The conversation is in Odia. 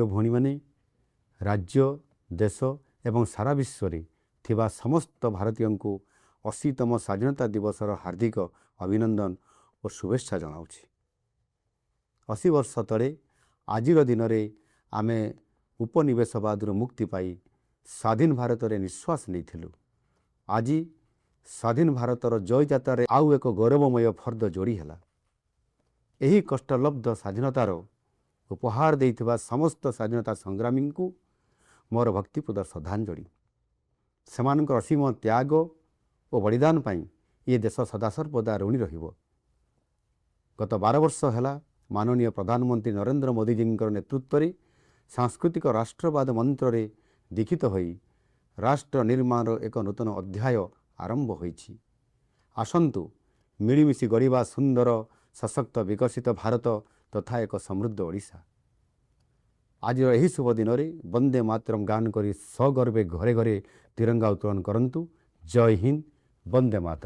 ଓ ଭଉଣୀମାନେ, ରାଜ୍ୟ, ଦେଶ ଏବଂ ସାରା ବିଶ୍ୱରେ ଥିବା ସମସ୍ତ ଭାରତୀୟଙ୍କୁ 80ତମ ସ୍ୱାଧୀନତା ଦିବସର ହାର୍ଦ୍ଦିକ ଅଭିନନ୍ଦନ ଓ ଶୁଭେଚ୍ଛା ଜଣାଉଛି। 80 ବର୍ଷ ତଳେ ଆଜିର ଦିନରେ ଆମେ ଉପନିବେଶବାଦରୁ ମୁକ୍ତି ପାଇ ସ୍ୱାଧୀନ ଭାରତରେ ନିଶ୍ୱାସ ନେଇଥିଲୁ। ଆଜି ସ୍ୱାଧୀନ ଭାରତର ଜୟଯାତ୍ରାରେ ଆଉ ଏକ ଗୌରବମୟ ଫର୍ଦ୍ଦ ଯୋଡ଼ି ହେଲା। ଏହି କଷ୍ଟଲବ୍ଧ ସ୍ୱାଧୀନତାର ଉପହାର ଦେଇଥିବା ସମସ୍ତ ସ୍ୱାଧୀନତା ସଂଗ୍ରାମୀଙ୍କୁ ମୋର ଭକ୍ତିପୂତ ଶ୍ରଦ୍ଧାଞ୍ଜଳି। ସେମାନଙ୍କର ଅସୀମ ତ୍ୟାଗ ଓ ବଳିଦାନ ପାଇଁ ଏ ଦେଶ ସଦାସର୍ବଦା ଋଣୀ ରହିବ। ଗତ 12 ବର୍ଷ ହେଲା ମାନନୀୟ ପ୍ରଧାନମନ୍ତ୍ରୀ ନରେନ୍ଦ୍ର ମୋଦିଜୀଙ୍କର ନେତୃତ୍ୱରେ ସାଂସ୍କୃତିକ ରାଷ୍ଟ୍ରବାଦ ମନ୍ତ୍ରରେ ଦୀକ୍ଷିତ ହୋଇ ରାଷ୍ଟ୍ର ନିର୍ମାଣର ଏକ ନୂତନ ଅଧ୍ୟାୟ ଆରମ୍ଭ ହୋଇଛି। ଆସନ୍ତୁ ମିଳିମିଶି ଗଢ଼ିବା ସୁନ୍ଦର, ସଶକ୍ତ, ବିକଶିତ ଭାରତ ତଥା ଏକ ସମୃଦ୍ଧ ଓଡ଼ିଶା। ଆଜିର ଏହି ଶୁଭ ଦିନରେ ବନ୍ଦେ ମାତରମ୍ ଗାନ କରି ସଗର୍ବେ ଘରେ ଘରେ ତିରଙ୍ଗା ଉତ୍ତୋଳନ କରନ୍ତୁ। ଜୟ ହିନ୍ଦ, ବନ୍ଦେ ମାତରମ୍।